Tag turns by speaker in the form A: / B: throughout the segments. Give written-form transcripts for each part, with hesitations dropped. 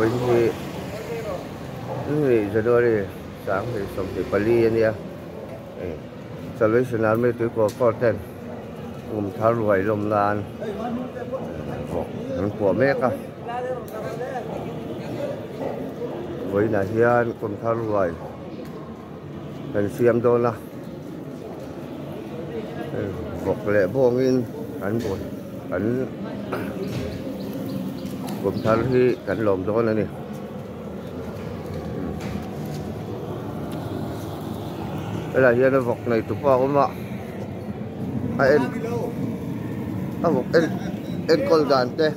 A: Vawiin hi ni January 2024 a nia Salvation Army tuikaw court ten kum thar ruai lawm nan vawk an kuah mek a vawiinah hian kum thar ruai kan siam dawn a vawk leh bawngin an buai an kum thar hi kan lawm dawn a ni. Helai hian a vawk nei tupa a awm a a en a vawk en enkawl dan te.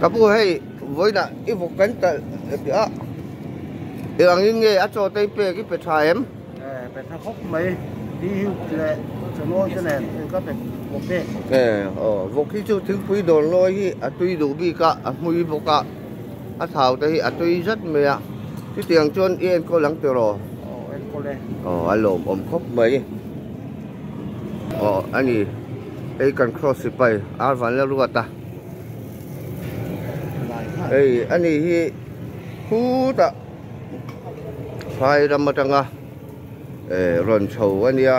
A: Ka pu hei vawiinah i vawk kan talh a eng angin nge a chaw te i pek i pe tha em?
B: Pe tha khawp mai hi leh chawnawi te nen ka pe bawk e.
A: Aw vawk hi chu thingpui dawr lawi hi a tui duh bik a a hmui bawk a a thau te hi a tui zat mai a chutiang chuan i enkawl ang tiraw?
B: Aw enkawl e.
A: Aw a lawmawm khawp mai. Aw a ni hei kan cross sipai ar van la ruat a hei a ni hi khutah. Phai ram atanga eh rawn chho a nia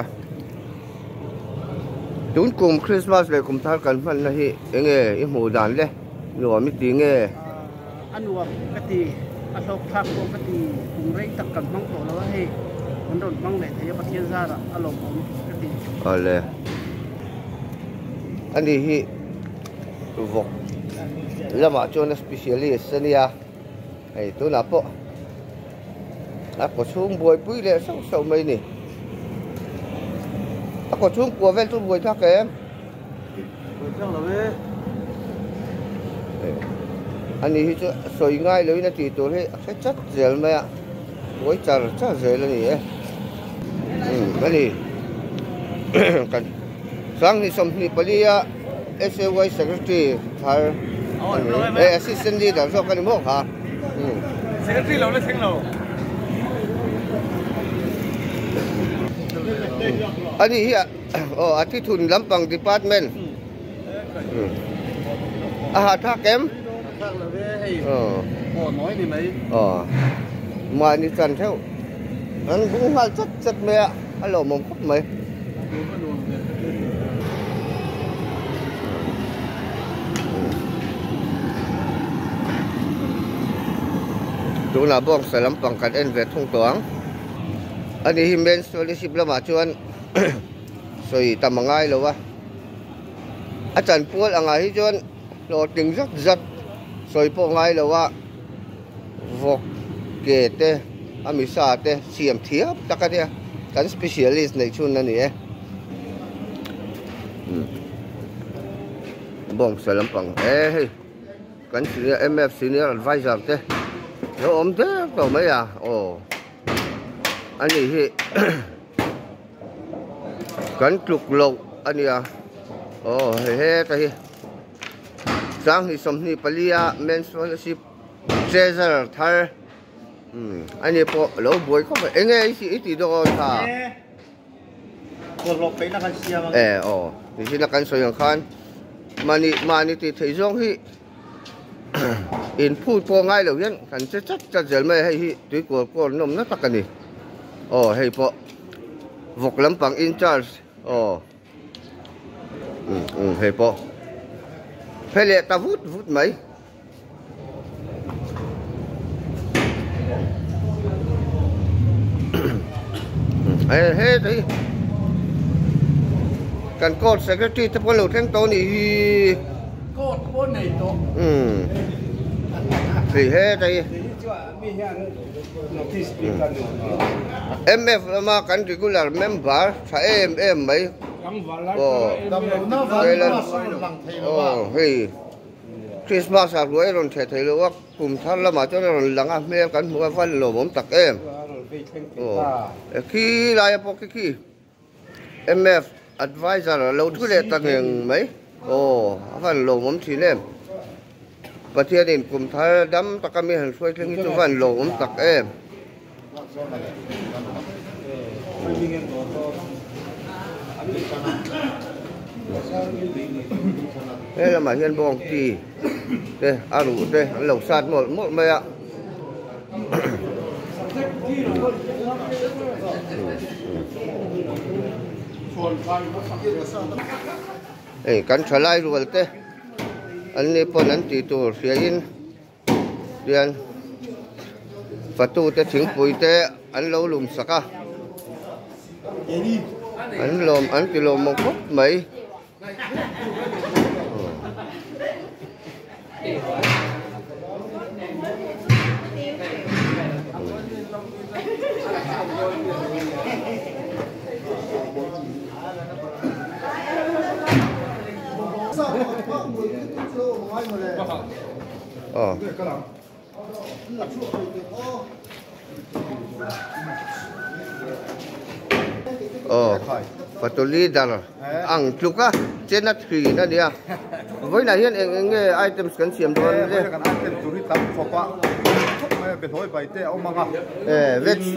A: tun kum Christmas leh kum thar kan hmanna hi enge i hmuh dan le nuam i ti nge?
B: A nuam ka ti a hlawk thlak pawh ka ti kum rei tak kan hmang tawh lo a hei kan rawn hmang leh thei a Pathian zarah a lawmawm ka ti.
A: Awle ani hi vawk lamah chuan a specialist a nia. Hei tunah pawh a kaw chhung buaipui leh sauh sauh mai a ni. A kaw chhung kua vel chu buai thlak em?
B: Buai thlak lo e.
A: Ani hi chu sawi ngai loin a tih tur hi a hre chat zel mai a, buai char char zel a ni e. Umm a ni kan Sanghnih 24 a SAY Secretary thar a ni eh Assistant Leader zawk a ni maw kha umm.
B: Secretary lo la thleng lo.
A: A ni hi aw a thithun lampang department umm a hahthlak em?
B: Hahthlak lo ve hei aw nawi ni mai.
A: Aw mahni chan theuh an bung nghal chat chat mai a a lawmawm khawp mai. Tunah bawngsa lampang kan en ve thung tawh ang. Ani hi men's fellowship lamah chuan sawi tam a ngai lo a. A chanpual angah hi chuan hlawhtling zat zat sawi pawh ngai lo a. Vawk ke te a misa te siam thiam tak a nia kan specialist neih chhun a ni e bawngsa lampang e hei kan senior mf senior advisor te lo awm der tawh mai a aw a ni hi kan tluk loh a nia aw hei heta hi. Sanghnih 24 a men's fellowship treasurer thar umm ani pawh lo buai khawp mai enge i tih i tih dawn kha
B: bawlhhlawh peihna kan siam ang
A: e aw nichina kan sawi ang khan mahni mahni tih theih zawng hi in phut pawh ngai lo hian kan che chat chat zel mai a hei hi tuikual kawl nawmna tak a ni aw hei pawh vawk lampang in charge aw. Umm hei pawh phe leh ta vut vut mai. He he te hi kan court secretary te pawh lo thleng tawh anih hi.
B: Court pawh nei tawh.
A: Umm hei he te hi. MF lama kan regular member tha em em mai aw hei Christmas ah ruai a rawn theh thei lo a kum thar lamah chuan a rawn lang a hmel kan hmuh a van lawmawm tak em aw khi laia pawh khi khi. MF advisor a lo thu leh ta ngheng mai aw a van lawmawm thin em Pathianin kum thar dam taka mi han hruai thleng hi chu van lawmawm tak em. He lamah hian bawng ti te a ruh te an lo sat mawlh mawlh mai a. Hei kan thalai rual te an ni pawn an tih tur hria in hian fatu te thingpui te an lo lum sak a an lawm an ti lawm mawk khawp mai. Aw fatu leader ang tluk a chena thin a nia vawiinah hian eng eng nge items kan siam dawn le e veg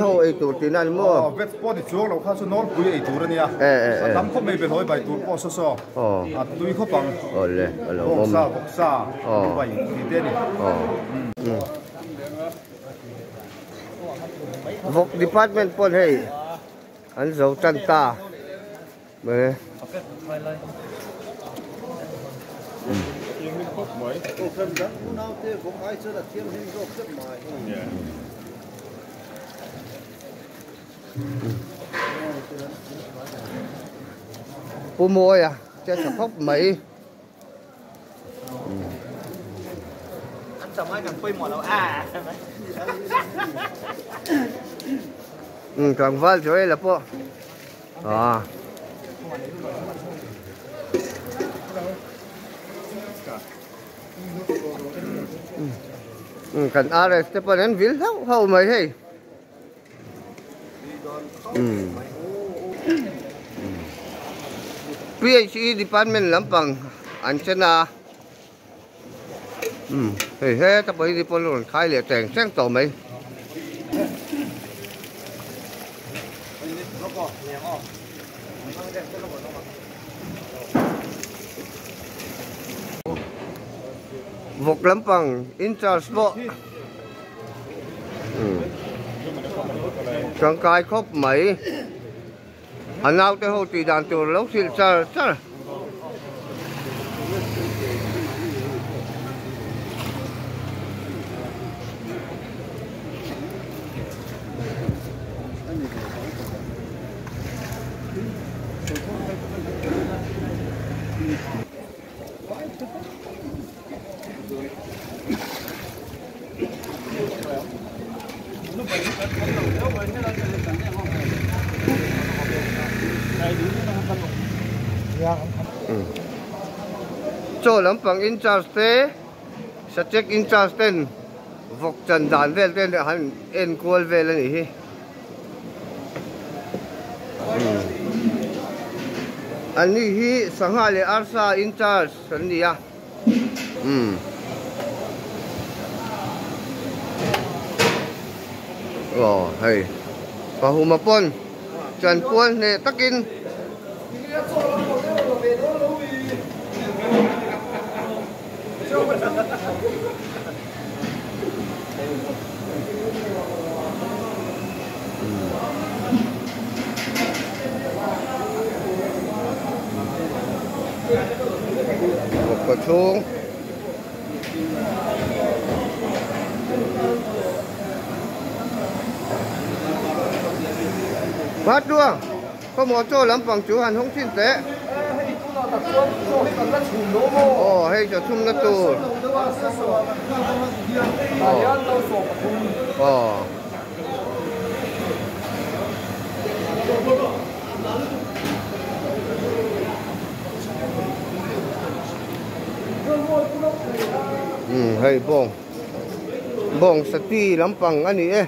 A: ho ei tur tihna a ni maw
C: veg pawh ni chuang lo kha chu nawlpui ei tur a nia a tam khawp mai behlawi bai tur pawh saw saw a tui khawp ang
A: awle a lo awm
C: vawksa vawksa bai tih te a ni.
A: Vawk department pawn hei an zo tan ta mai. Pu Mawia che tha khawp mai. Tlangval Joel-a pawh ah. Kan RS te pawh an vil hlauh hlauh mai hei. PHE department lampang an chen a hei heta pawh hi pawn rawn khai leh teng teng tawh mai. Vawk lampang in charge pawh. Tangkai khawp mai a naute ho tih dan tur lo hrilh char char. Chaw lampang in charge te subject in charge ten vawk chan dan vel te han en kual vel a nih hi. An ni hi sangha leh arsa in charge an ni a. Umm. Aw hei pahuma pawn chanpual hneh takin Vawk chhung Phát đua Có một chỗ lắm bằng chú Hàn Hông xin tế Ồ, hei cho chung nó tù Ồ Ừ, hei bawng bawng sati lampang a ni e.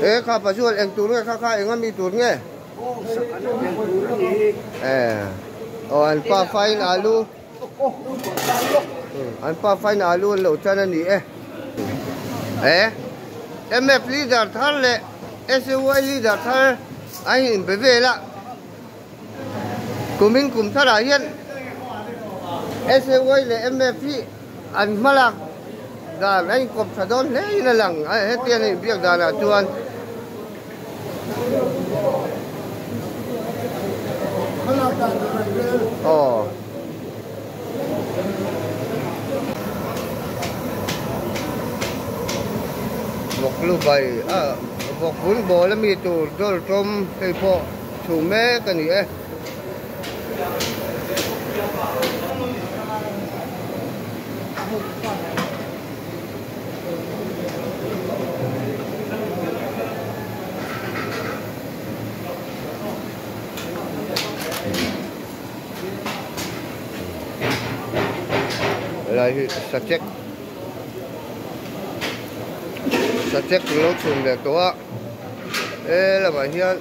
A: E kha pa chuan eng tur nge kha kha eng ami tur nge? E aw an pa fain alu. An pa fain alu an lo chan a ni e. E MF leader thar leh SUI leader thar an inbe vel a. Kumin kum tharah hian SAY leh MF hi an hmalak dan a inkawp tha dawn hle in a lang a, hetiang a inbiak danah chuan. Aw. Vawk lu bai a vawk vun bawl ami tur dawl tawm hei pawh. Chhu mek a ni e. Helai hi sachek sachek lo chhun leh tawh a he lamah hian.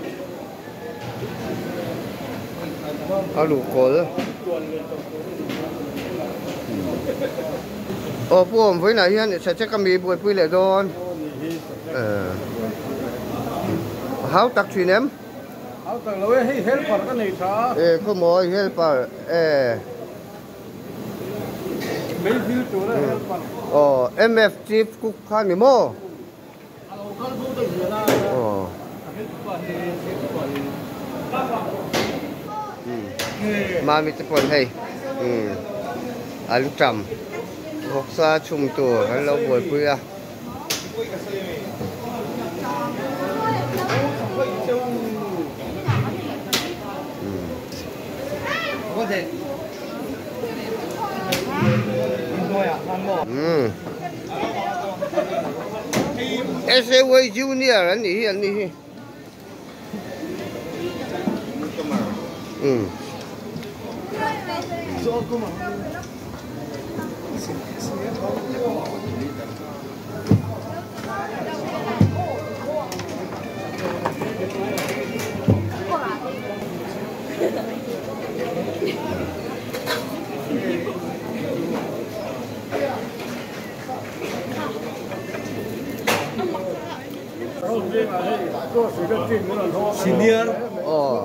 A: A luh kawl aw pu awm vawiinah hian sachek a mi buaipui leh dawn hau tak thin em
B: hau tak lo e hei helper ka nei tha
A: e khawmawi helper e
B: mei vil tur a helper
A: aw mf chief cook kha ni maw Mami te pawn hei an tam vawksa chhum tur an lo buaipui a. SAY Junior an nih hi an nih hi. Um.
D: Senior
A: aw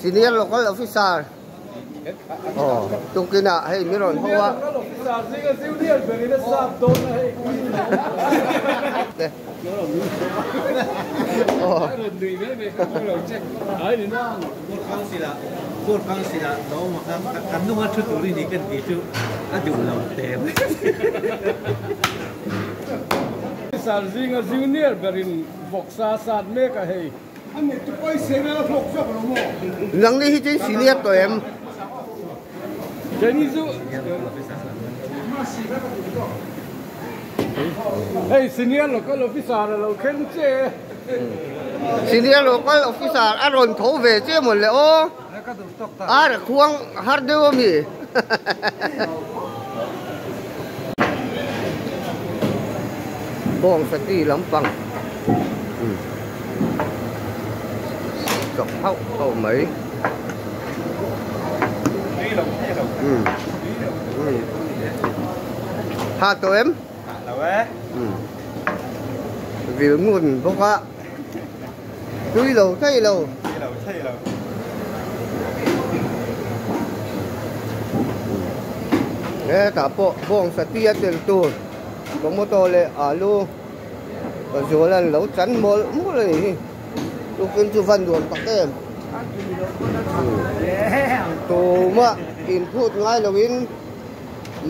A: Senior Local Officer aw tukinah hei mi rawn ho a
B: Zinga junior berin vawksa sat mek a hei.
A: Nang ni hi chuan senior tawh em?
B: Keini chu hei senior local officer a lo khen che.
A: Senior local officer a rawn tho ve che mawn le aw. Ar a khuang har deuh ami. Bawng sati lampang chawk hauh hauh mai. Ha tawh em? Vil ngun bawk a. Tui lo thei lo. Hetah pawh bawng sati a tel tur tomato leh alu ka zual an lo chan mawlh mawlh a nih hi. Tukin chu van nuam tak em. Tumah inphut ngai loin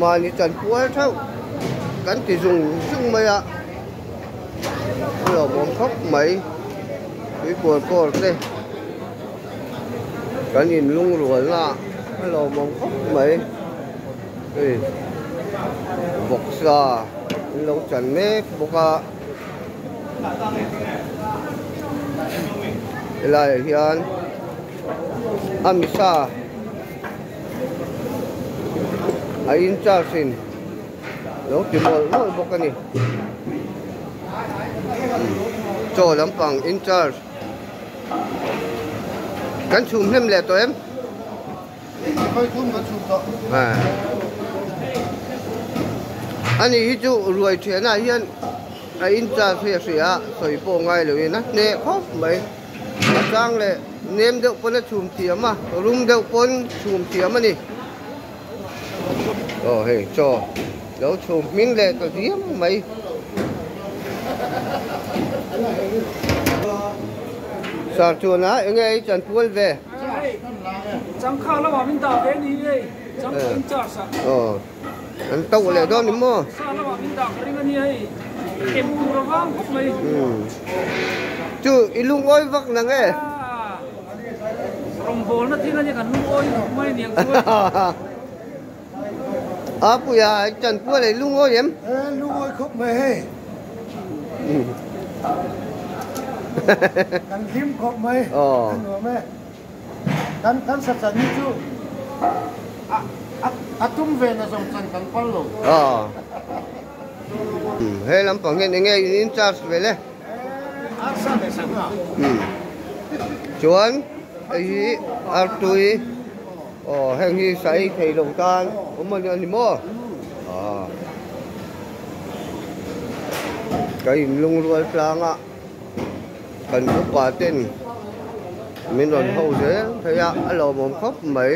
A: mahni chanpual theuh kan ti zung zung mai a. A lawmawm khawp mai tuikual kawl te kan in lungrual na a lawmawm khawp mai hei vawksa an lo chan mek bawk a helai ah hian a misa a in charge in. Lo ti mawlh mawlh bawk a ni. Chaw lampang in charge kan chhum hnem leh tawh em?
C: Khawi thum kan chhum tawh.
A: Ani hi chu ruai thianah hian a in charge hi a hria a, sawi pawh ngai loin a hneh khawp mai. A chang leh nem deuh pawn a chhum thiam a, rum deuh pawn chhum thiam a ni. Aw hei chaw lo chhum hming leh ta diam mai. Sar chuan a enge ei chan pual ve.
B: Changkha lamah min dah ve ni hei changkha in charge a.
A: Aw an to leh dawn ni maw.
B: Sa lamah min dah ka ring a nia hei em tur a vang khawp mai.
A: Chu i lungawi vak nang e.
B: Rawngbawlna thil a nia kan lungawi khawp mai aniang chu e.
A: A puia chan pual ei lungawi em?
D: E lungawi khawp mai hei. Kan hlim khawp mai. A nuam e. Kan kan sa chan hi chu a a tum ve na zawng chan kan pal lo.
A: He lampang hian enge in in charge ve le? Chuan hei hi artui aw heng hi sa ei thei lo tan awm a ni maw ah ka in lungrual tlang a kan upa ten min rawn ho zel thei a a lawmawm khawp mai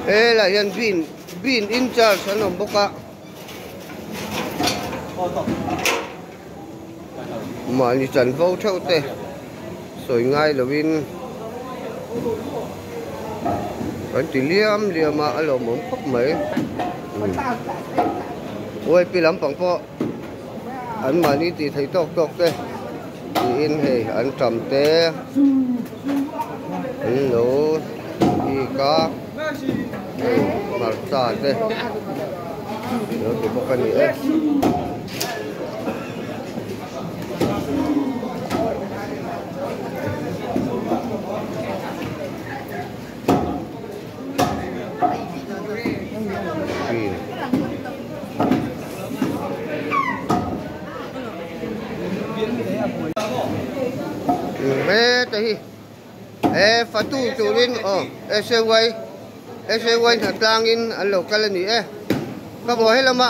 A: helaiah hian bean bean in charge an awm bawk a. Mahni chanvo theuh te sawi ngai lovin kan ti liam liam a, a lawmawm khawp mai. Uaipi lampang pawh an mahni tih theih tawk tawk te tiin hei an tam te an lo bik a. Hei hmarcha te lo ti bawk a ni e. He te hi. E fatu turin aw SAY SAY hnatlangin an lo kal a ni e ka maw helama.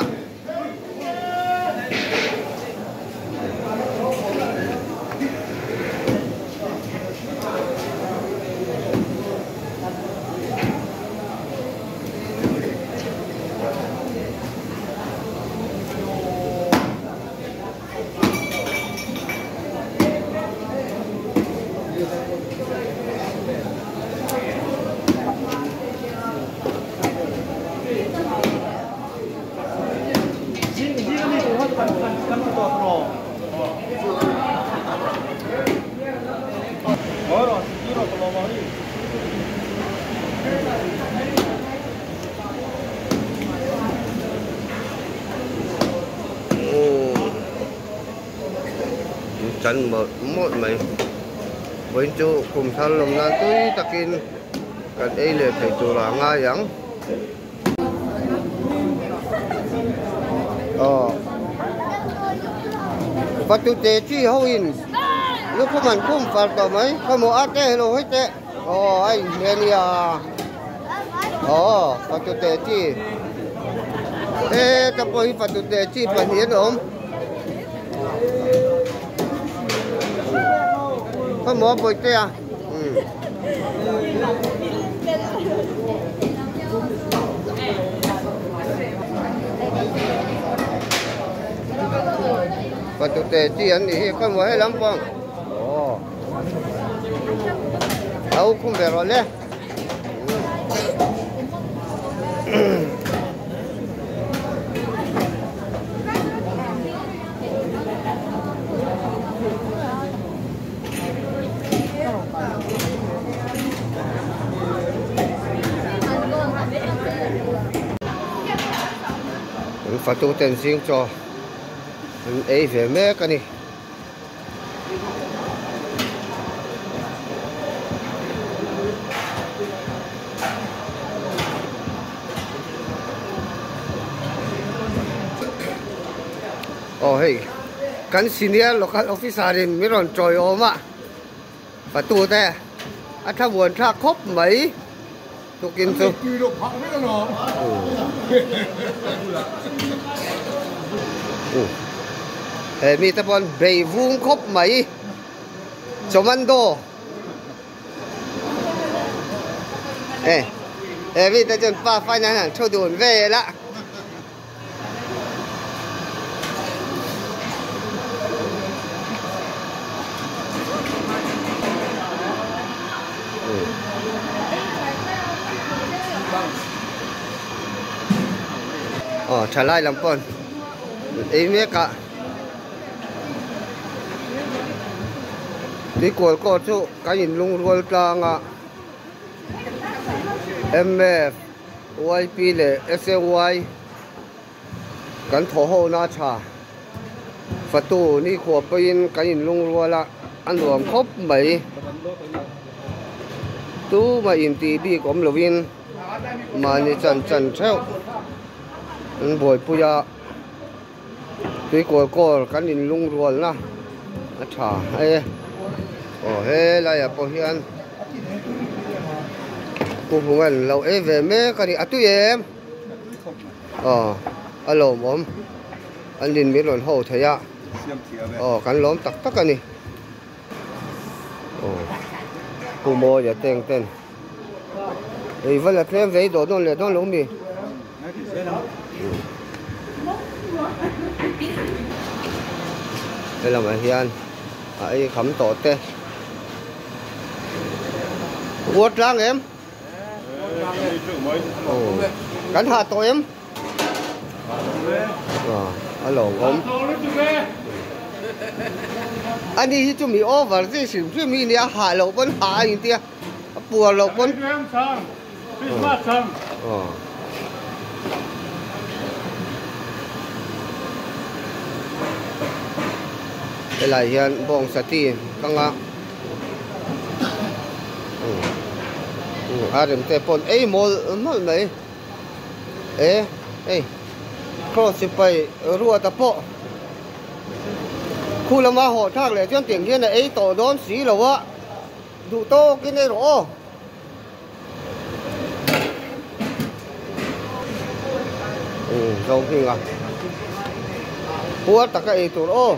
A: Chan mawlh mawlh mai vawiin chu kum thar lawm nan tui takin kan ei leh thei tur ah ngai ang aw patute chi ho in lukhum an khum far tawh mai khawmawh a te hello hawi teh aw a inhne a nia aw patute chi heta pawh hi patute chi pahnih an awm. Khawmaw Bawihte a umm. Patute chi an nih hi khawmaw he lampang aw au khum ve rawh le. Fatu ten zing chaw an ei ve mek a ni. Aw hei kan senior local officer in min rawn chawi awm a patu te a thlamuan thlak khawp mai. Tukin chu. He mi te pawh an bei vung khawp mai. Commando. E he mi te chuan pa fai nan an thu dun vel a. Aw thalai lam pawh ei mek a tuikual kawr chu kan inlungrual tlang a mf YP leh SAY kan thawh ho na tha fatu nikhua pawhin kan inlungrual a a nuam khawp mai tumah intih bik awm lovin mahni chan chan theuh an buaipui a tuikawl kawl kan inlungrual na a tha e aw helaiah pawh hian Pu Hungan lo ei ve mek a ni a tui em aw a lawmawm an din min rawn ho thei a aw kan lawm tak tak a ni aw Pu Mawia teng ten ei va la tlem ve i dawh dawn leh dawn lo mi. Helamah hian a ei kham tawh te Uar tlang em? Kan hah tawh em? A lawmawm. Ani hi chu mi over chi hrim hrim hi nia hah loh pawn hah a intia a puar loh pawn. Helai hian bawng sati kang a a rem te pawn ei mawlh mawlh mai e hei cross sipai ruata pawh khu lama hawh thlak leh chuan tiang hian a ei tawh dawn si lo a duh tawkin ei rawh aw. Zo hming a puar taka ei tur aw.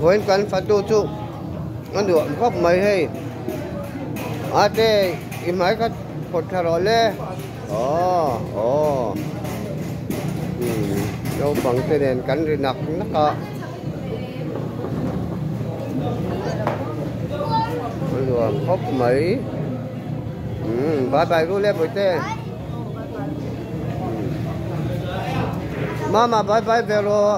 A: Vawiin kan fatu chu a nuam khawp mai hei a te i hmai kha phawt thla rawh le aw aw naupang te nen kan ri nak nak a. A nuam khawp mai umm bye bye ru le bawihte mama bye bye ve rawh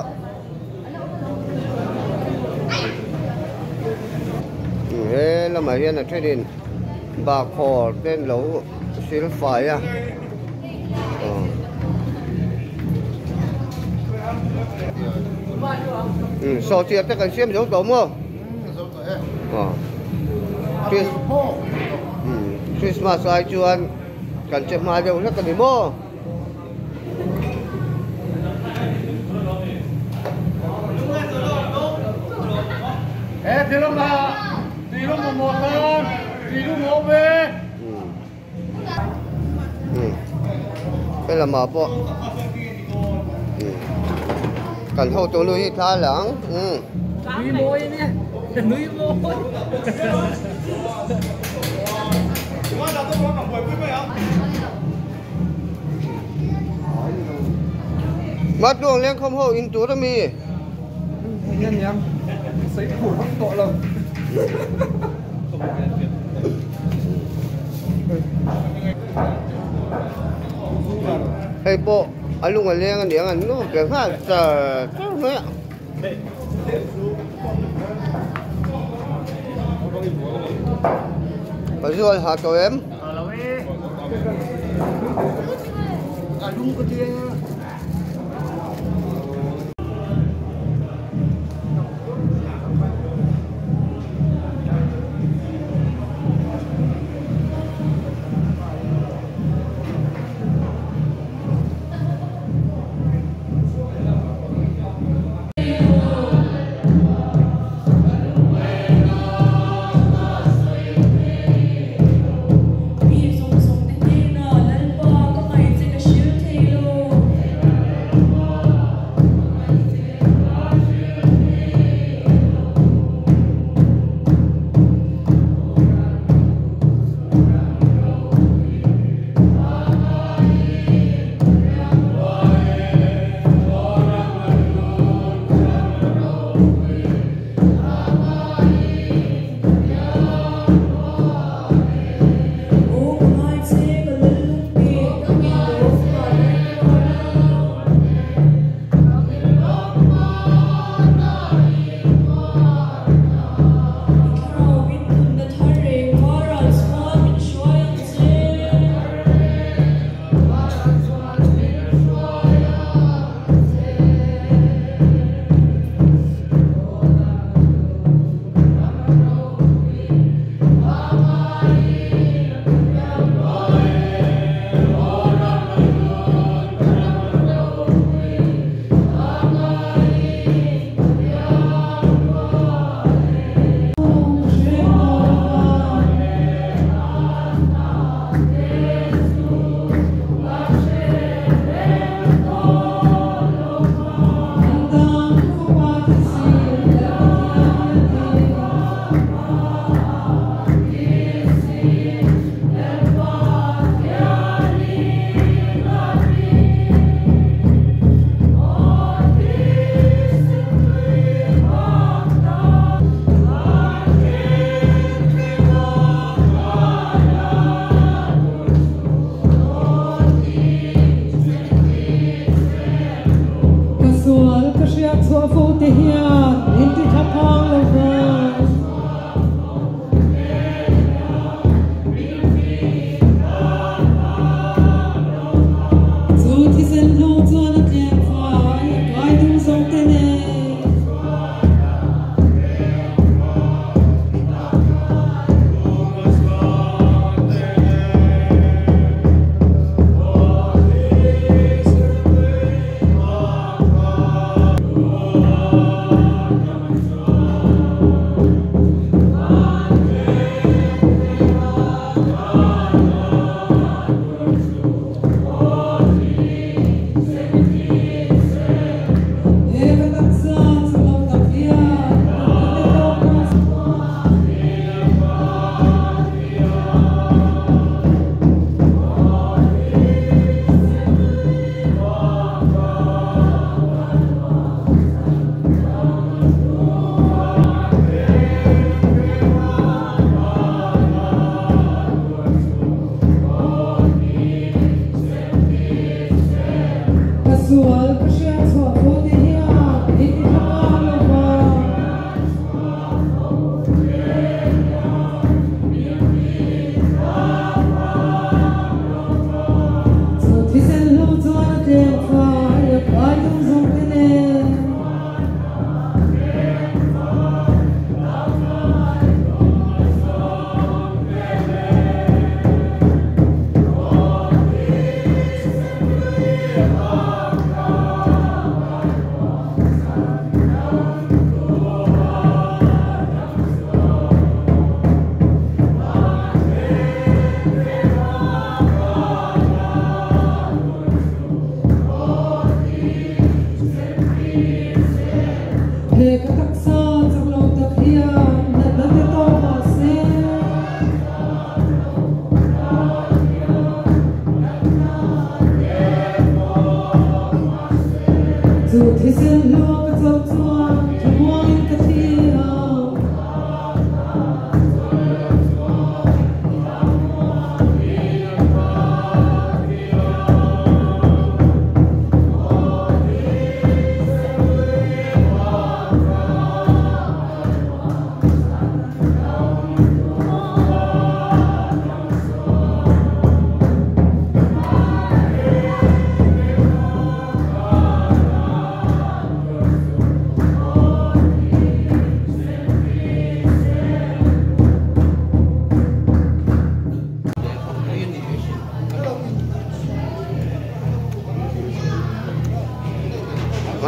A: he lamah hian a thenin bahkhawr te an lo sil fai a. Saw chiar te kan siam zo tawh maw? Christmas lai chuan kan che hma deuh hlek a ni maw? Helamah pawh kan hotu nu hi thla la ang
B: Nui mawi ania nui mawi
A: Ma tuang leng khom ho in tur ami.
E: Nhân nhang. Sấy phủ hắc tọ lòng.
A: Hei po alung aleng ani ang no ke kha cha cha mai. Pazual ha to em.
E: Alung ko tiya.
F: Oh.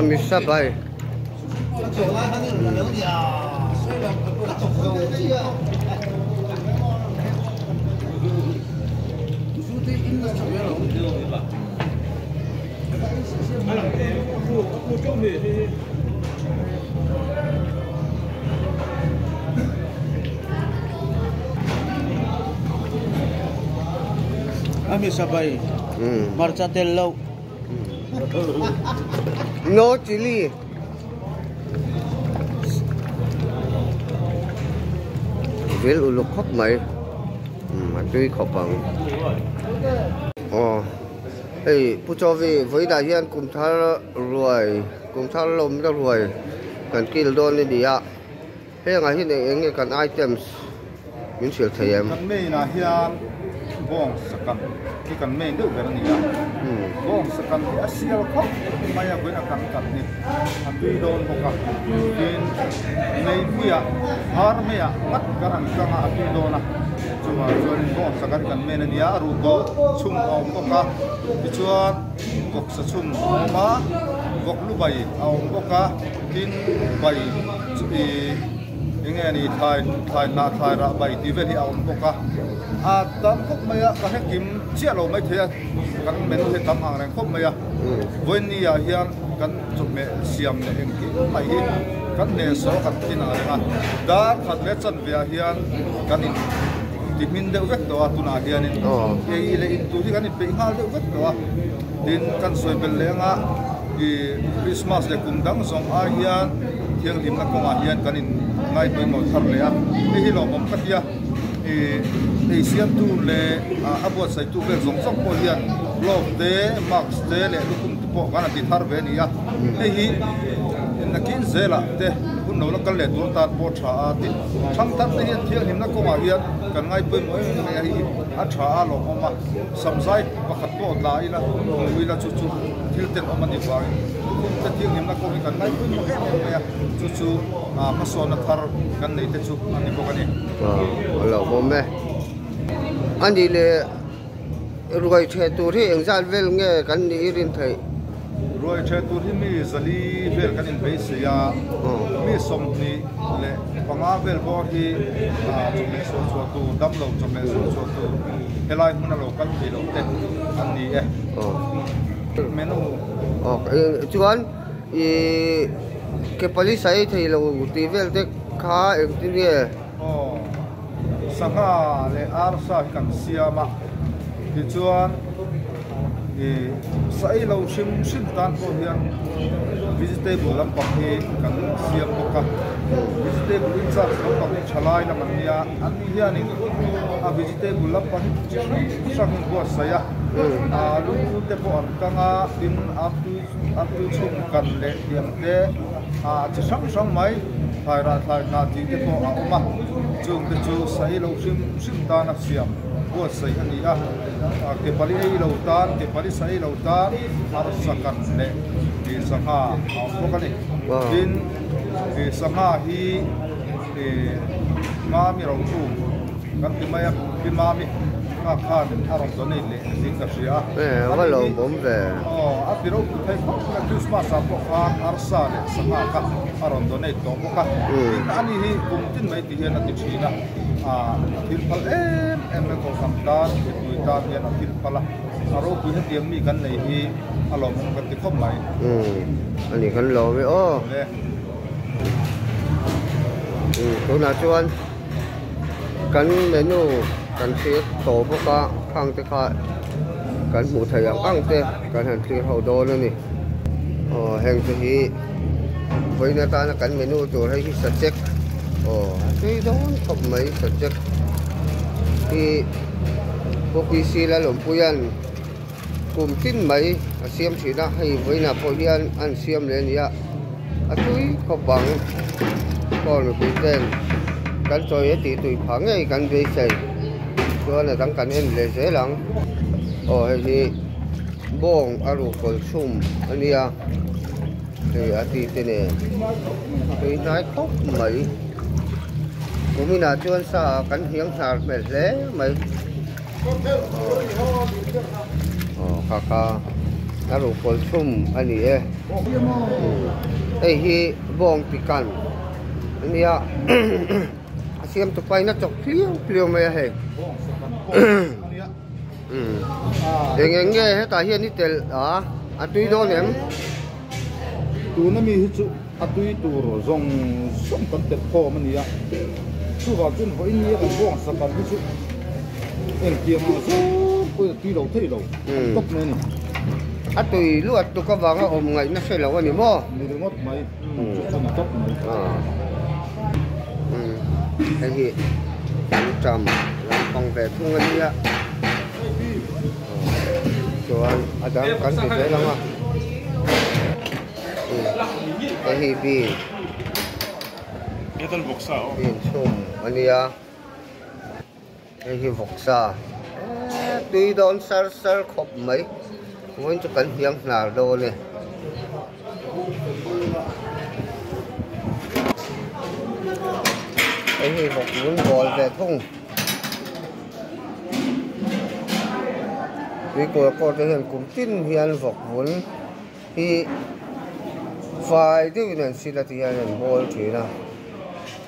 A: Ami sabai.
F: Ami sabai. Marcha tel lo.
A: No chili. Vil uluk khop mai. A tui khop ang. Aw. Hei Pu Chawi vawiinah hian kum thar ruai kum thar lawm na ruai kan kil dawn a ni a. Hengah hian eng eng nge kan items min hrilh thei em?
C: Kan main ah hian bawng sakan hi kan main deuh ber a ni a. Bawng sakan hi a sial khawp mai a vawiin a kan kat ni a tui dawn bawk a. Tin meipuiah har meiah ngat kan han kang a a tui dawn a. Chuvang chuanin bawng sakan hi kan main a ni a, ruhkaw chhum a awm bawk a. Tichuan vawksa chhum a awm a, vawk lu bai a awm bawk a. Tin bai chu ih enge a ni thlai thlai hnah thlai rah bai tih vel hi a awm bawk a a tam khawp mai a ka hre kim chiah lo maithei a kan menu hi tam ang reng khawp mai a vawiin ah hian kan chawhmeh siam leh engkim mai hi kan hnehsawh kan tin ang reng a dar khat leh chanve ah hian kan in ti hmin deuh vek tawh a tunah hianin ei leh in tur hi kan inpeih nghal deuh vek tawh a tin kan sawi belh leh anga Ih Christmas leh kum dang zawng ai hian thianghlimna kawngah hian kan in ngai pawimawh thar leh a, hei hi lawmawm ka tia ih ei siamtu leh a buatsaihtu vel zawng zawng pawh hian glove te mask te leh lukhum te pawh kan han ti thar ve a ni a, hei hi nakin zelah te hun lo la kal leh tur tan pawh tha a tin thangthar te hian thianghlimna kawngah hian kan ngai pawimawh em em mai a, hei hi a tha a lawmawm a, samzai pakhat pawh tla ila hmu ila chu chu. Thil ten awm a ni vangin lukhum te thianghlimna kawng hi kan ngaih pawimawh em em mai a, chu chu hmasawnna thar kan nei te chu a ni bawk a ni.
A: A lo awm e. A nih leh ruai theh tur hi engzat vel nge kan nih i rin theih?
C: Ruai theh tur hi mi zali vel kan inbeisei a, mi 25 vel bawr hi chawhmeh sual chhuah tur, damlo chawhmeh sual chhuah tur helai hmuna lo kal thei lo te an ni e. Menu.
A: Chuan i ke pali sai thei lo tih vel te kha engtin nge?
C: Aw, sangha leh arsa hi kan siam a, tichuan i sai lo hrim hrim tan pawh hian vegetable lampang hi kan siam bawk a, vegetable in charge lampang hi thalai lam an nia, an ni hianin a vegetable lampang hi chi hrang hrangin buatsaih a. Alu te pawh an kang a, tin artui chhung kan leh tiang te chi hrang hrang mai thlai rah thlai hnah tih te pawh a awm a, chung te chu saih lo hrim hrim tan a siam buatsaih a ni a, ke pali ei lo tan ke pali saih lo tan arsa kan leh sangha a awm bawk a ni, tin sangha hi mami rotu kan ti mai a, pi mami. Kha khan a rawn donate leh zing ka hria a.
A: Eh, a va lo awm ve.
C: Aw, a ti ropui thei khawp mai a, Christmas ah pawh khan arsa leh sangha kha a rawn donate tawh bawk a. Tin, ani hi kum tin mai ti hian a ti thin a, a thil phal em em mai Kohhran tan, mipui tan hian a thil phal a, a ropui hetiang mi kan nei hi a lawmawm kan ti khawp mai.
A: Ani kan lawm e aw. Tunah chuan. Kan menu kan thlir tawh bawk a khang te kha kan hmuh theih ang ang te kan han thlir ho dawn a ni. Aw heng te hi vawiin atana kan menu tur hei hi sachek aw a tui dawn khawp mai sachek hi Pu PC Lalawmpuia'n kum tin mai a siam thin a hei vawiinah pawh hian an siam leh a ni a a tui khawp ang aw mipui ten kan chawi a tih tui phah ngei kan beisei chuan a dang kan en leh zel ang aw hei hi. Bawng a ruh kawl chhum a nia hei a ti te nen tui hnai khawp mai kuminah chuan sa ah kan hiang hnar hmel hle mai aw kha kha a ruh kawl chhum a ni e hei hi bawng ti kan a nia a siam tu pain a chawk hliau hliau mai a hei. Eng eng nge hetah hian i telh a, a tui dawn em?
C: Tuna mi hi chu a tui tur zawng zawng kan telh khawm a ni a, chuvang chuan vawiin nia kan bawng sak ang hi chu engtiang ang zawng pawhin a tui lo thei lo, an tawp mai a ni.
A: A tui luat tuk avanga awm ngaihna hre lo a ni maw?
C: Ni ringawt mai, chu chu a ni tawp mai.
A: Hei hi anṭam lampang ve thung a nia chuan a dang kan ti zel ang a hei hi bean bean chhum a nia hei hi vawksa tui dawn sar sar khawp mai vawiin chu kan hniang hnar dawn e. Hei hi vawk lung bawl ve thung tuikawr kawr te hian kum tin hian vawk vun hi fai deuhin an sil a ti hian an bawl thin a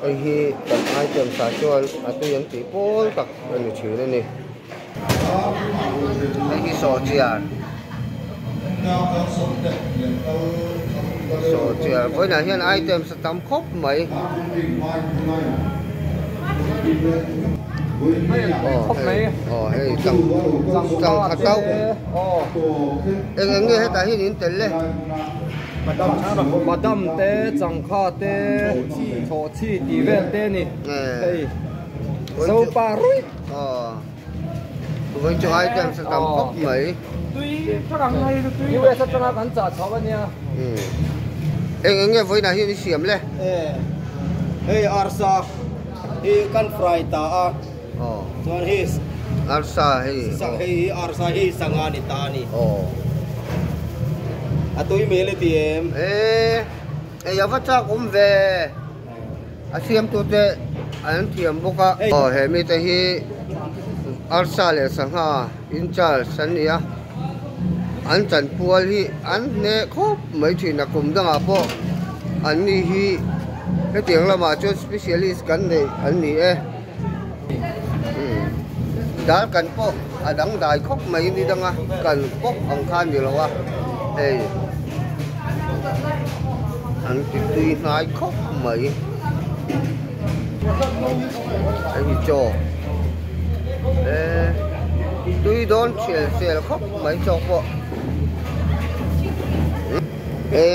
A: hei hi kan item ah chuan a tui an tih pawl tak a ni thin a ni. Hei hi sawhchiar sawhchiar vawiinah hian items a tam khawp mai aw hei aw hei changkha tauh eng eng nge hetah hian in tel le
E: badam te changkha te chhawhchhi tih vel te a ni hei zopa ruih.
A: Aw vawiin chu items a tam khawp mai.
E: Tui thak ang hei chu tui US atanga kan chah chho a nia.
A: Eng eng nge vawiinah hian i siam le?
F: Hei arsa hi kan fry ta a.
A: Aw.
F: Chuan hei
A: arsa hei.
F: Hei hi arsa hi sangha ni ta a ni.
A: Aw.
F: A tui hmel i ti em?
A: E ei a va chak awm ve. A siamtute an thiam bawk a. Aw he mite hi arsa leh sangha in charge an ni a, an chanpual hi an hneh khawp mai thin a kum dangah pawh an ni hi hetiang lamah chuan specialist kan neih an ni e. Dal kan pawh a dangdai khawp mai ni danga kan pawp ang kha a ni lo a hei an ti tui hnai khawp mai hei hi chaw e tui dawn thial sel khawp mai chaw pawh e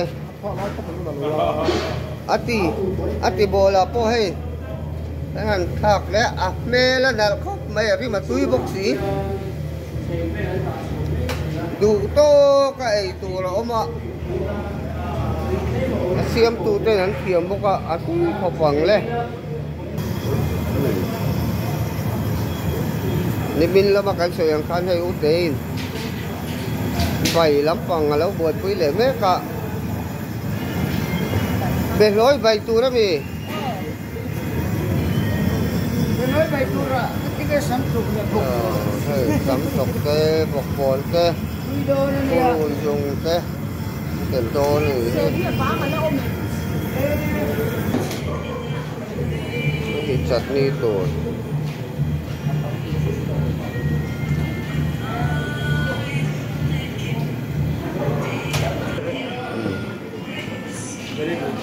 A: a ti a ti bawlah pawh hei. Kan han thlak leh a hmel a nalh khawp mai a rim a tui bawk si. Duh tawk a ei tur a awm a, a siamtu ten an thiam bawk a, a tui khawp ang le. Nimin lama kan sawi ang khan hei Utein bai lampang a lo buaipui leh mek a, behlawi bai tur a mi. Hei sam tawk te bawkbawn te purun zung te tel dawn a nih hi. Hei chutney tur.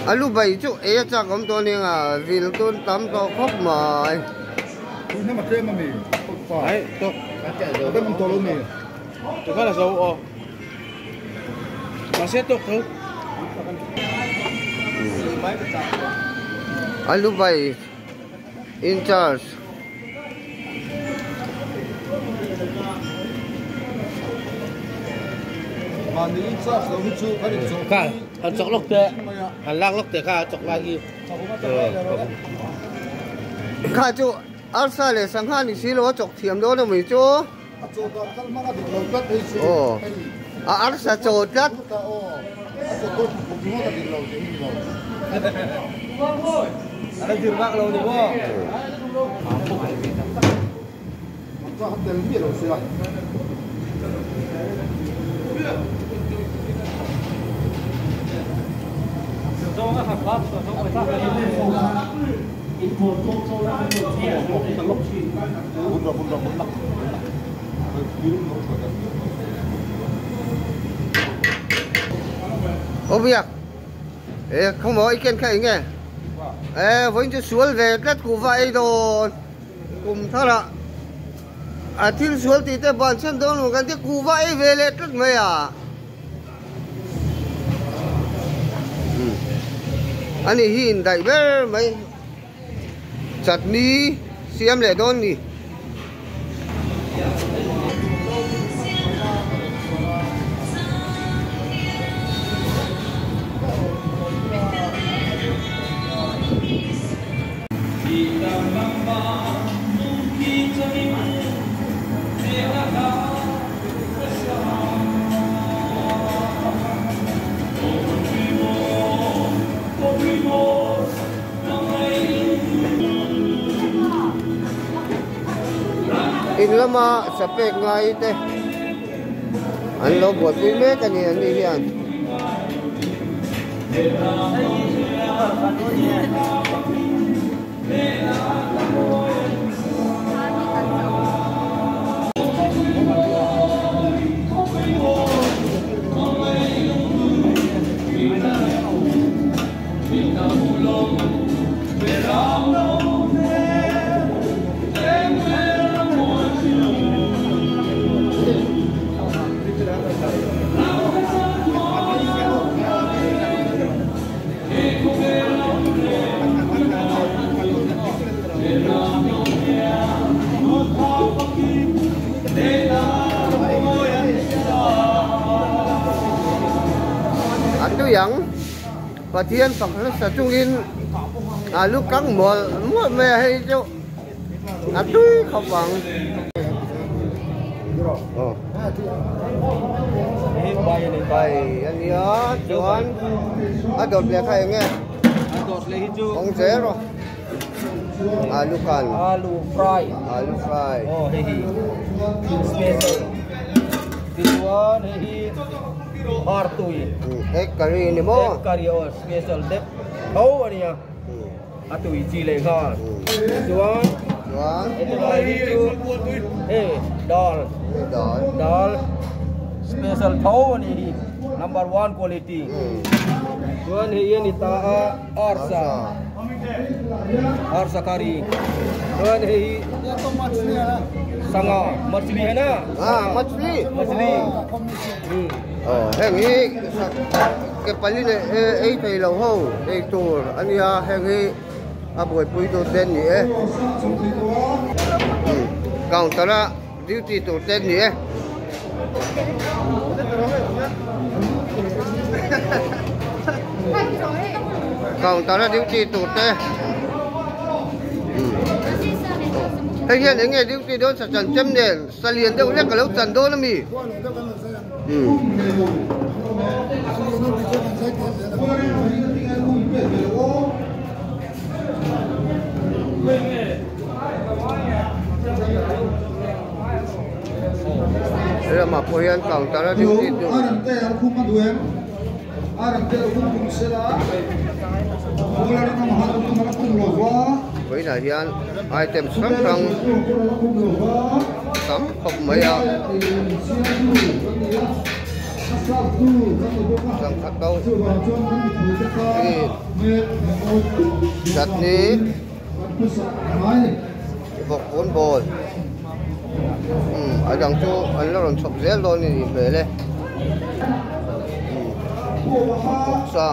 A: A lu bai chu ei a chak awm tawh ania vil tun tam tawh khawp mai.
C: Tui hnam a tlem a mi pa.
F: Ai tok.
C: A tlem awm tawh lo mi.
F: Tui kha la zo aw. Mahse tok tho.
A: Alu bai in charge.
B: Kha han chawk lawk teh han lak lawk teh kha a chawk lai hi.
A: Kha chu arsa leh sangha ni si lo a chawk thiam dawn a mi chu.
C: A chaw dan kal hmang a dik lo tlat hei chu.
A: Aw a arsa chaw tlat.
C: A chaw dawn kum ringawt a dik lo tih hi ni lo.
F: A la zir vak lo ni maw?
C: Ka tel miah lo sia.
A: Ô biak e không có ý kiến kha nge e với chu sual ve tlat ku va ei dawn kum thar ah a thil sual tih te ban chhan dawn lo kan ti ku va ei ve leh tlat mai a ani hi in daih ber mai chutney siam leh dawn ni. In lama sapek ngai te an lo buaipui mek a ni an ni hian. A tui ang Pathian fak hmasa chungin a lu kang mual mual mai a hei chu a tui khawp ang. Bai a nia chuan a dawt leh kha eng nge kawng zel rawh alu kan
F: alu fry
A: alu fry
F: aw hei hi special tichuan hei hi Artui
A: egg curry ni maw
F: egg curry aw special deuh tho a nia a tui chi leh nghal chuan
A: chuan
F: hetilai hi chu hei dal
A: dal
F: dal special tho a ni hi number one quality chuan hei hi a ni ta a arsa arsa curry chuan hei hi sangha machli hai na
A: ah machli
F: machli
A: Aw heng hi ke pali leh ei thei lo ho ei tur a nia heng hi a buaipui tur te an ni e counter a duty tur te an ni e. Counter a duty tur te hei hian eng nge duty dawn sa chan chem nen sa lian deuh hlek a lo chan dawn a mi. Helamah pawh hian counter a duty tur vawiinah hian item hrang hrang tam khawp mai a sangkhat ho chutney vawk pawn ball a dang chu an la rawn chhawp zel dawn a nih hmel e. Vawksa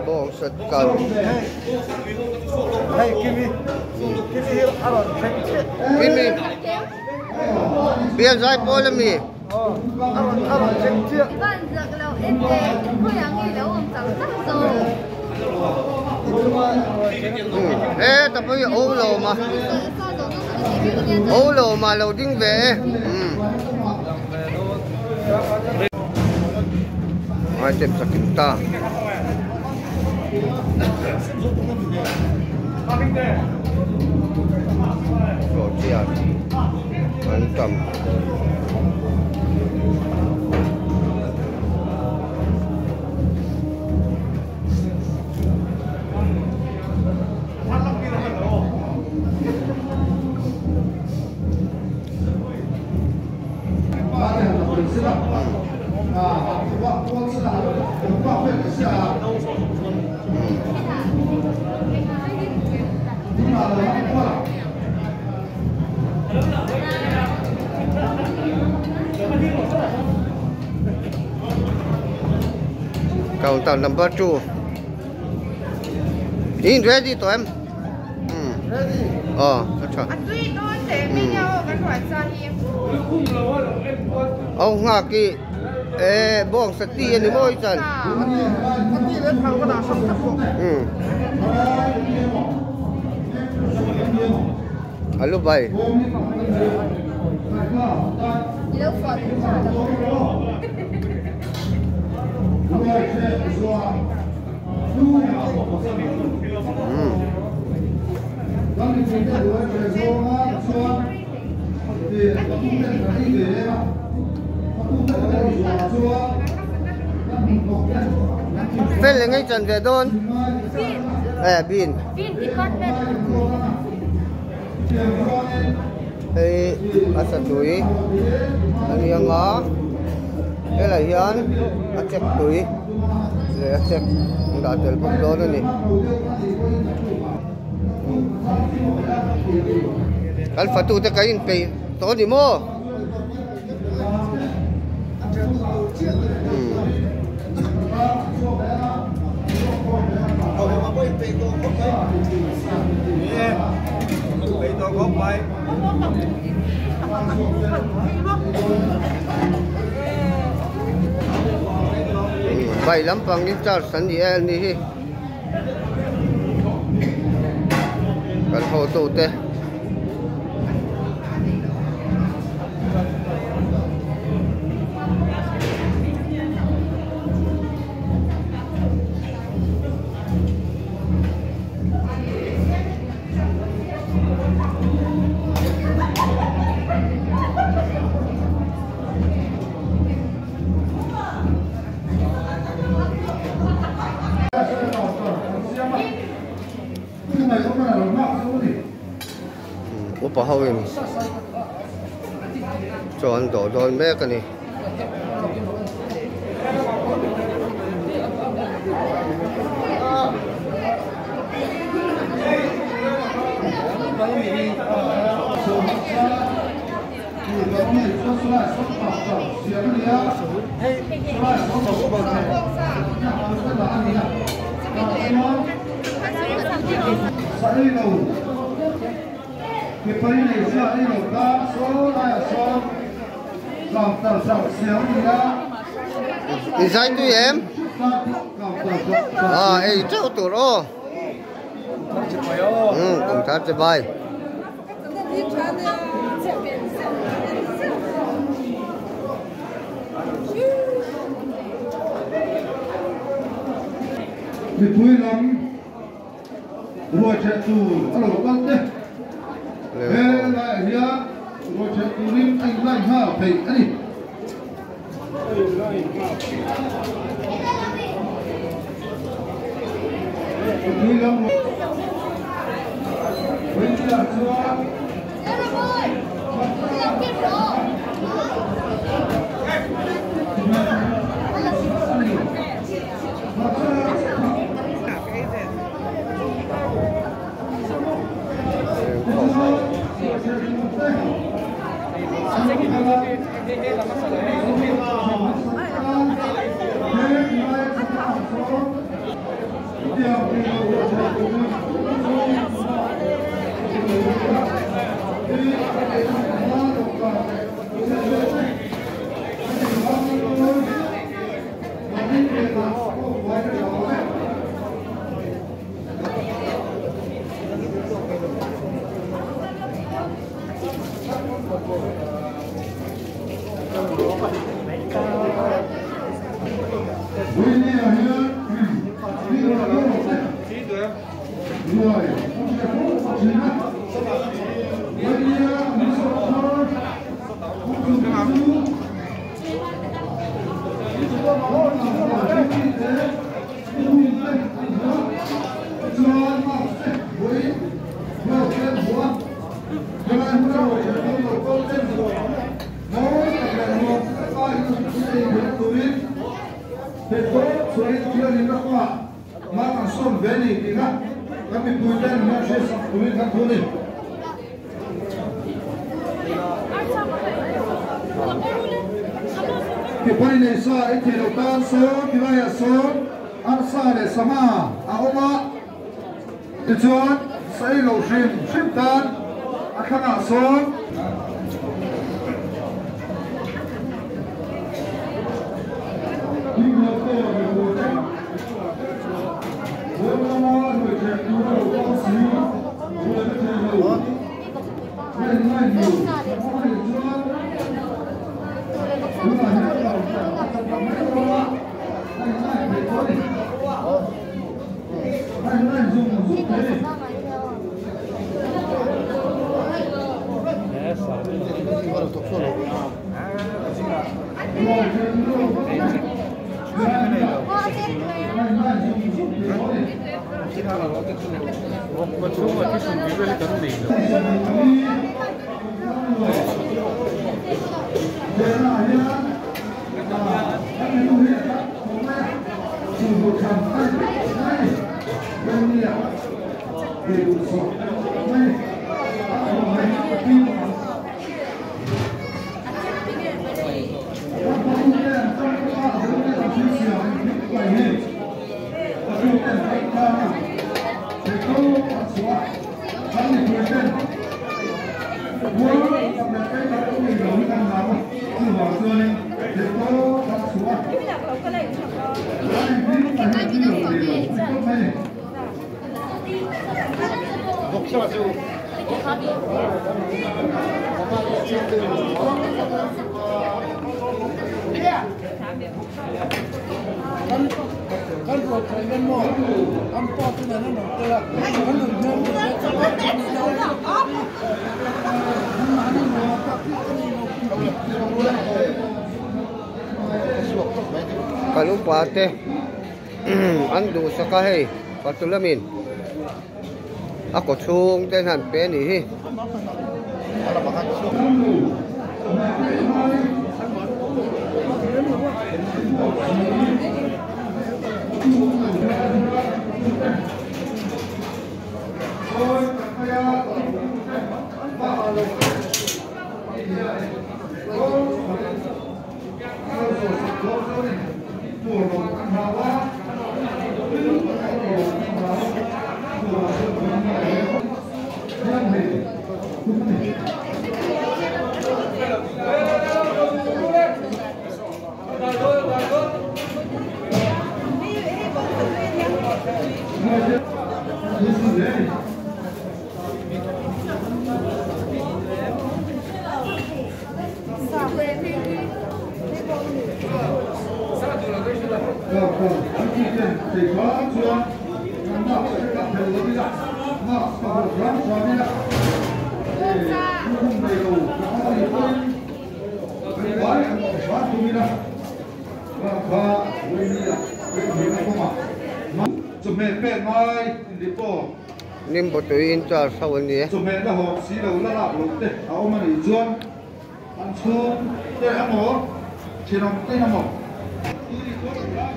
A: bawng sat kal.
D: Hei Kimi Kimi hi a rawn thleng chiah.
A: Kimi bial zai pawl a mi.
D: Aw a rawn a rawn thleng chiah.
A: He ta pawh hi o lo ma o lo ma lo ding ve e. Ai tem sakin ta. Hlawhchhiat an tam. Counter number 2. In ready to em?
D: Ready.
A: Oh, tha. Ông nga ki e bong sa ti ani moi chan. Alo bay. Phê là ngay trần về đôn. À, bin.
G: Bin department.
A: Hey, asa tui. Anh yang ngó. Đây là hiền. A check tui. Để a check đã tel bốc đôn này. Alpha tu te kain pe to ni mo. Bay lampang in charge san ni el ni hi. Kan ho tu te. Upa hawin chon do don mek ani. Inside tu em? À, ei cháu tụi nó. Ừ, cũng thật chứ bay.
C: Thì tui lắm. Rồi chạy tù, alo con đấy. Ê lại here, rồi chạy tù lim anh lại ha, thầy anh. Tui lắm.
A: Kan upa te an duhsak a hei fatu lamin a kaw chhung te hian pe a nih hi. Nimbo tui in charge ho an ni e.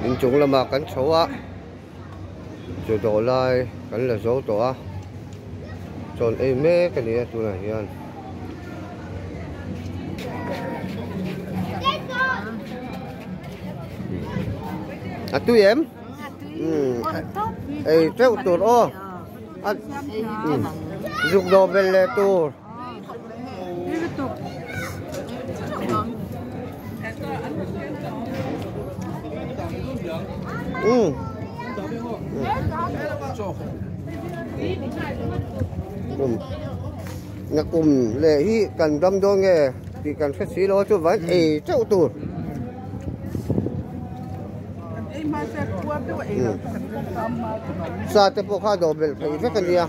A: Inchung lamah kan chho a, chu dawh lai kan la zo tawh a, chawn ei mek a ni a tunah hian. A tui em? Ei teuh tur aw. A zuk dawh belh leh tur. Nakum leh hi kan dam dawn nge tih kan hre si lo a chuvangin ei teuh tur. Sa te pawh kha a dawh belh theih vek a nia.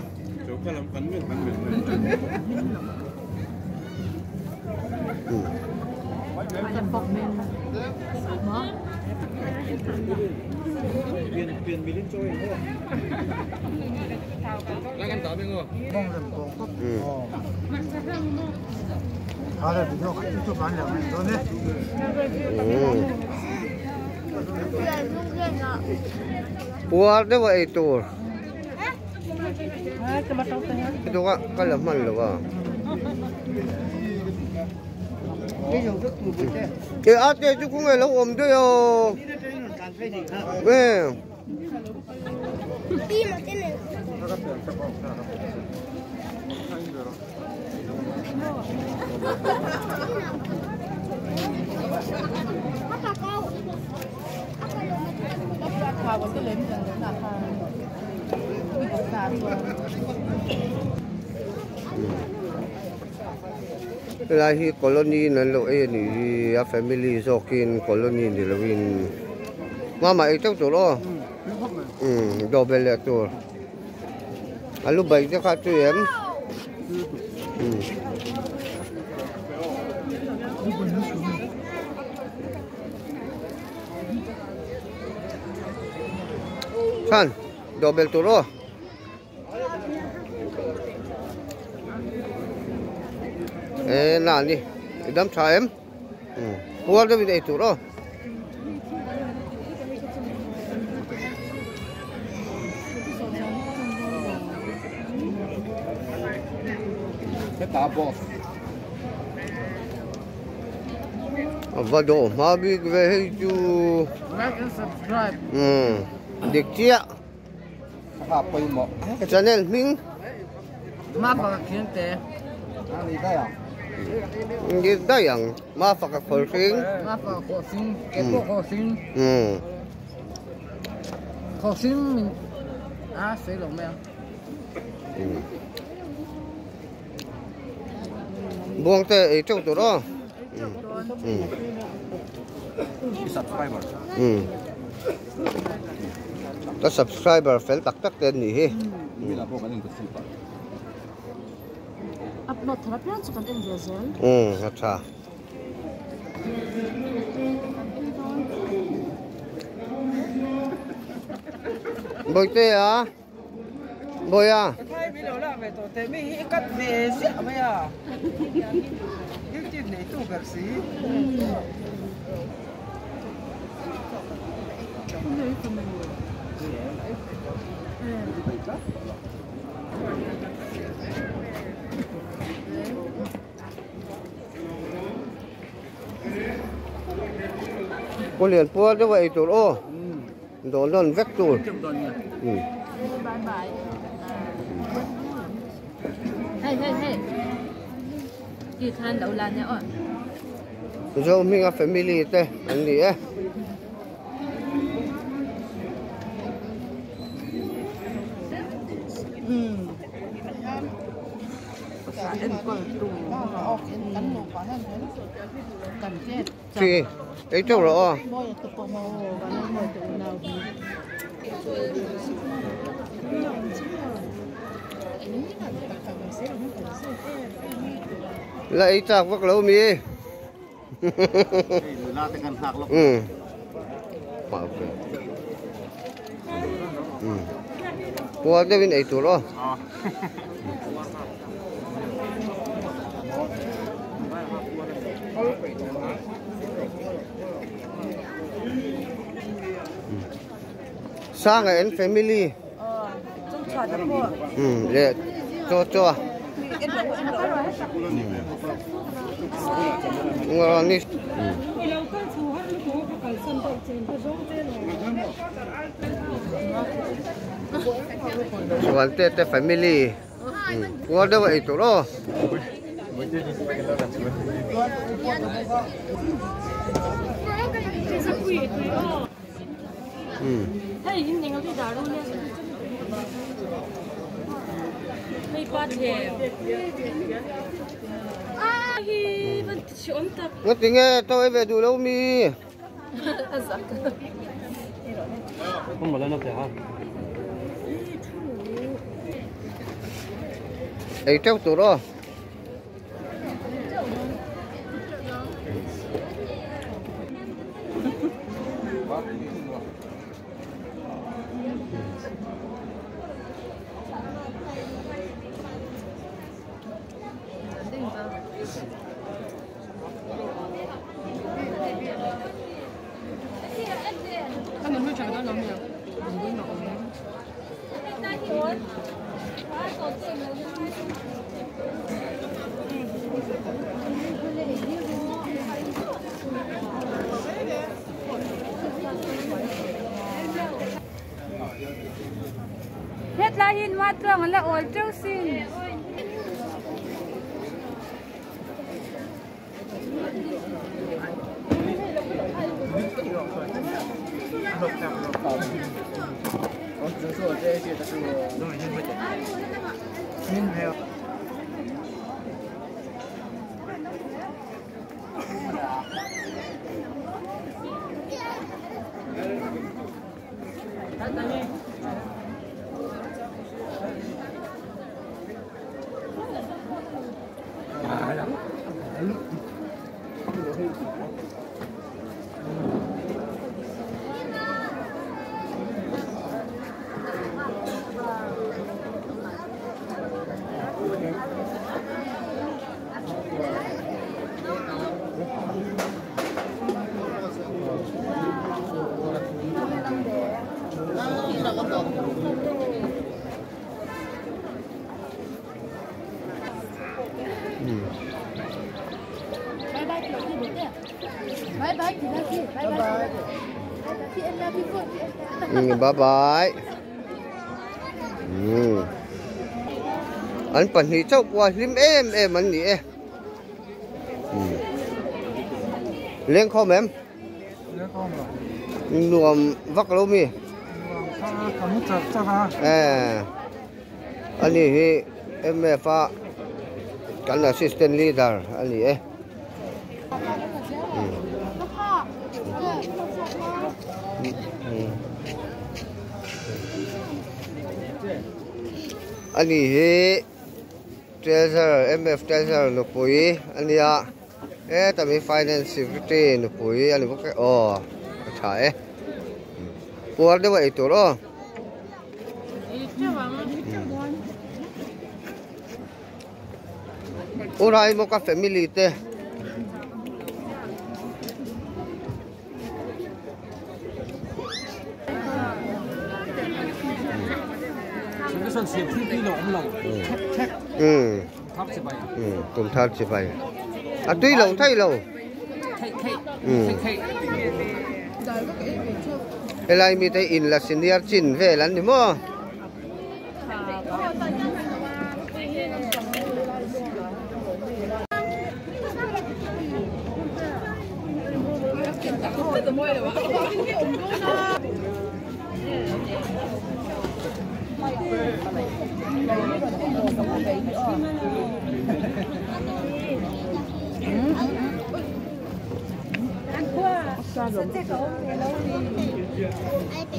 A: Puar deuh a ei tur. Duka ka la hman lo a. Ke a te chu khawnge lo awm daih aw. Helai hi colony in an lo ei a nih hi a family zawkin colony ni lovin mama ei teuh tur aw umm dawhbel leh tur a lu bai te kha chu em umm. Khan dawhbel tur aw. E na ni i dam tha em puar deuhin ei tur aw. A va dawh hma bik ve hei chu.
B: Like and subscribe.
A: Umm dik chiah. Channel hming.
B: Mafaka khian te.
A: Ni daih ang. Mafaka khawl hring.
B: Mafaka khawl hring. Ke pawh khawl hring.
A: Umm.
B: Khawl hring min a sawi lo mai ang.
A: Buang te ei teuh tur aw.
F: Subscriber.
A: Ka subscriber fel tak tak te an nih hi.
G: Upload thar apiang chu kan en ve zel.
A: Umm a tha. Bawihte a. Bawia.
B: Thai mi lo lak ve tawh teh mi hi i cut ve ziah mai a. YouTube nei tu ber si.
A: Pu Lian puar deuh a ei tur aw. Dawn nawn vek tur.
G: Hei hei hei. Ti khan lo la nia aw.
A: Zohminga family te an ni e. Chi ei teuh rawh aw. La ei chak vak lo mi. Um. Um. Puar deuhin ei tur aw. Sanga and family. Um, le cho cho. Ni. Chuan te te family. Puar deuh a ei tur aw. Nó tiếng nghe tôi về đủ lâu mi.
E: Không mà lên nó kìa ha.
A: Ấy treo tủ đó.
G: Hết la hin ma truang la ol trâu xin.
A: Bye bye. Anh phần thì cháu qua lim em anh nhỉ. Lên không em? Nuông vắc lâu mi. Anh ấy em pha cái assistant leader anh ấy. Anh ấy treasurer MF treasurer nupui anh ấy à, tạm finance secretary nupui anh ấy bốc cái ồ, chả ấy, puar đâu vậy tụi nó. Ôi một cái family thế. Cùng tháp chỉ bay. À tuy lâu thay lâu. Cái này mi thấy in là senior chín về lắm đúng không?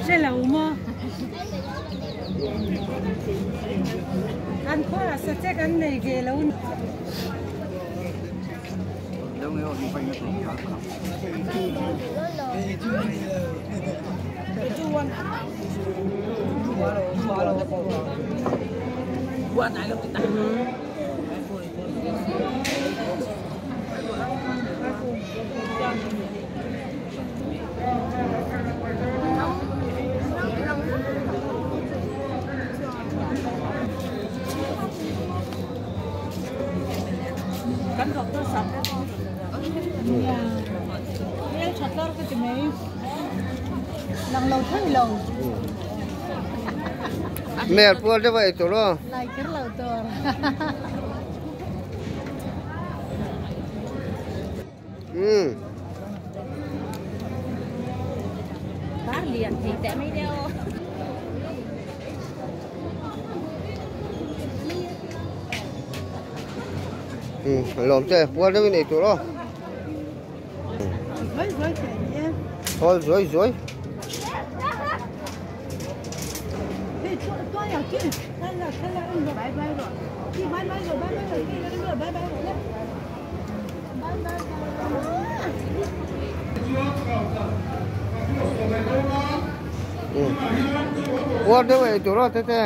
G: Sẽ là mà ăn khoa là sẽ chắc ăn này về lâu.
H: Mai. Lang lo thei lo.
A: Mel pual deuh a ei tur aw.
H: Lai kher lo tur.
A: Umm.
G: Bar lian thei teh mai deuh.
A: Umm lawm te pual deuh in ei tur aw. Hawl zuai zuai. Puar deuh ei tur aw tete.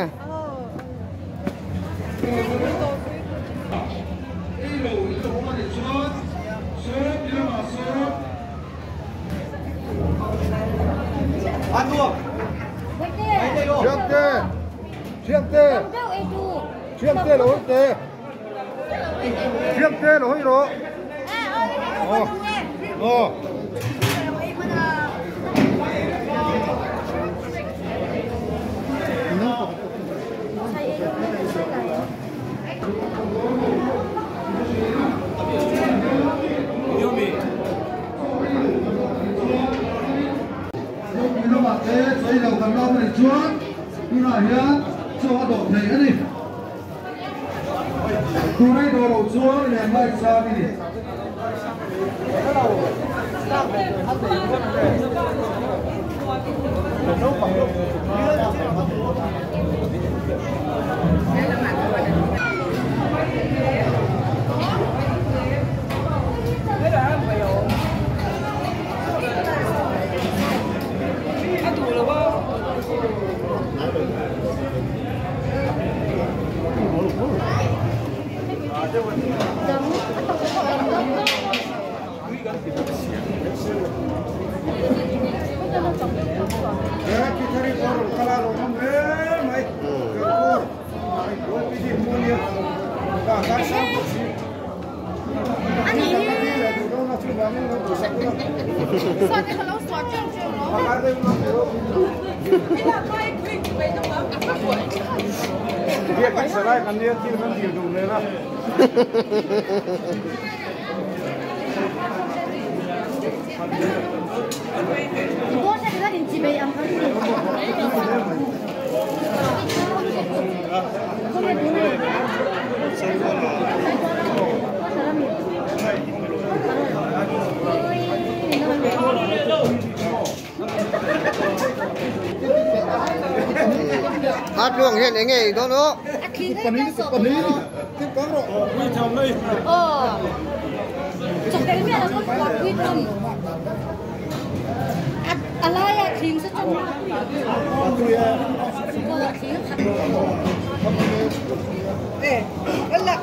A: Hát luông hiện ấy nghe đó đó.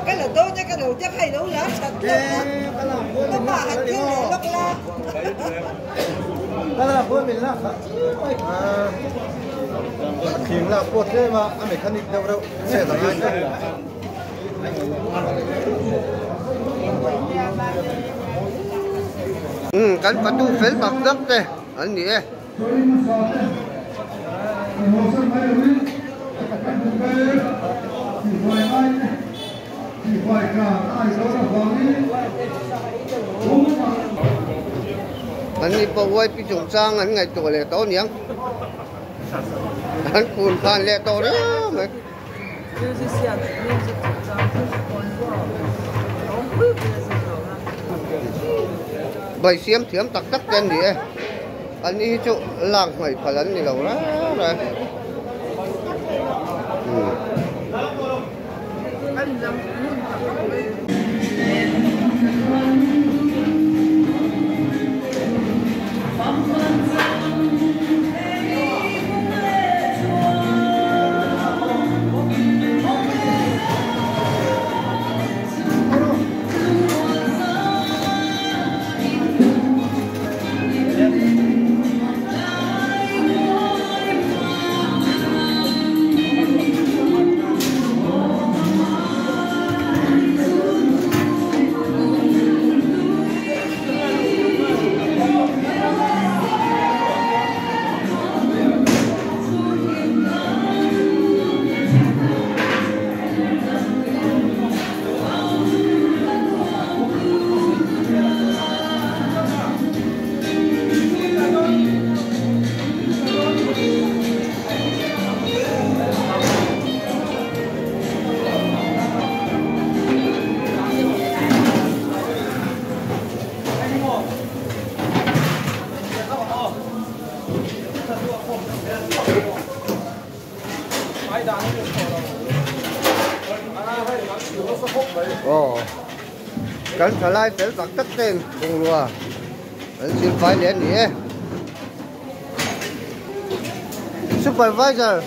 H: Cái là tôi cái đầu chắc hay đấu lá sạch nó mà hạt kia này lóc la.
D: Cái là bữa mình là thìm là cột thế mà anh phải khăn đâu đâu sẽ là ai
A: ừ cái bắt tu phết bạc đất đây anh nhỉ anh đi bộ quay bị trùng sang anh ngày tuổi lệ to nhỉ anh cuốn khan lệ to đó mày bày xiêm thiếm tắc tắc tên gì anh đi chỗ làng mày phải lấn gì đâu đó rồi Aw kan thalai fel tak tak ten bungrua an silfai leh a ni e supervisor.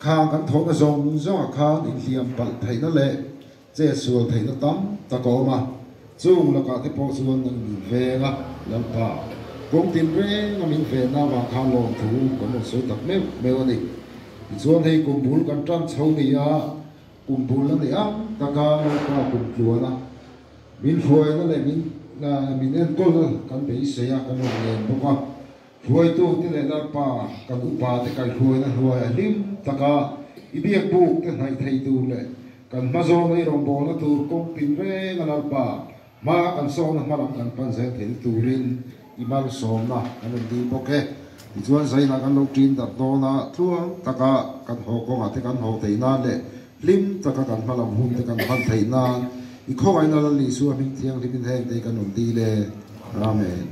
I: Khang kan thawhna zawng zawngah khan inhliam palh theihna leh che sual theihna tam tak a awm a, chung lakah te pawh chuan an min veng a, Lalpa kawng tin reng a min venna avang khan lawmthu kan rawn sawi tak meuh meuh a ni. Tichuan hei kum bul kan tan chho ni a, kum bul a ni ang taka Lalpa kum tluan a, min hruaina leh min min enkawlna kan beisei a, kan rawn ngen bawk a. Hruaitute leh Lalpa kan upate kaihhruaina hnuai a hlim taka i biakbuk te hnaih thei tur leh kan hmazawn ei rawngbawlna tur kawng tin reng a Lalpa hma kan sawna hmalam kan pan zel theihna turin i malsawmna kan rawn dil bawk e. Tichuan zainah kan lo ṭin darh dawn a, tluang taka kan haw kawngah te kan haw theih nan leh hlim taka kan hmalam hun te kan hman theih nan i khawngaihna Lal Isua hming thianghlimin heng te hi kan rawn dil e. Amen.